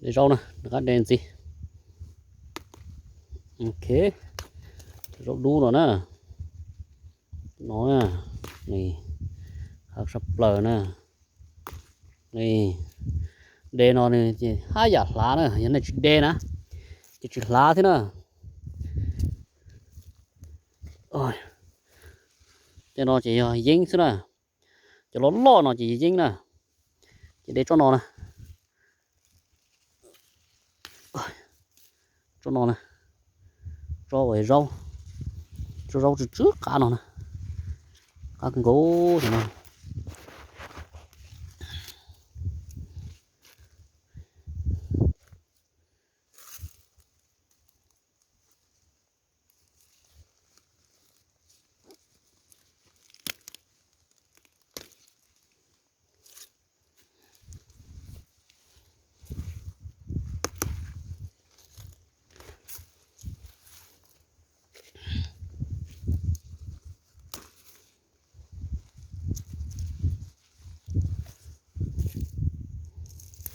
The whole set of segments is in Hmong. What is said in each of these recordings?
De zaub na, rov qab de ntxiv. Ok, zaub dub no na. No na, ni, hav sab plaws na. Ni, de no nws ces haj yam hlav na, yog nej tsis de na ces tsis hlav thiab na. Tej no ces yog yeeb xwb na. Cov loj loj no ces yog yeeb na. Ces de tsob no na. Tsob no na, tsob uas zaub, tsob zaub tsw tsw qab no na, qab nkaus no.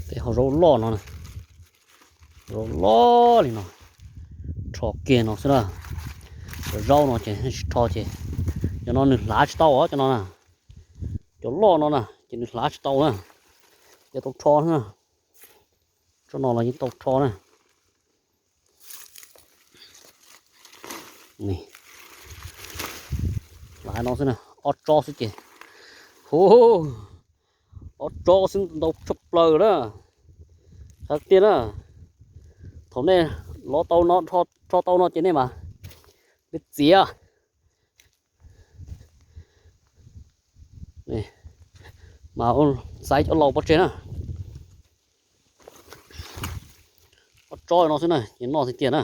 Tej hauv zaub loj no, zaub loj li no, rho kiag no xwb na. Cov zaub no ces tsis rho ces cov no nws hlav tsis tau cov no na. Cov loj no na ces nws hlav tsis tau na, ces tau rho na. Tsob no los yeej tau rho na. Hlav no xwb na, ob tsob xwb ces, hu, ob tsob xwb ntau tshaj plaws na. Qhov tiag na, thaum nej lov tau no, rho tau no ces nej mas txiav mas xaiv cov laus pov tseg na. Ob tsob no xwb na ces noj tiag tiag na.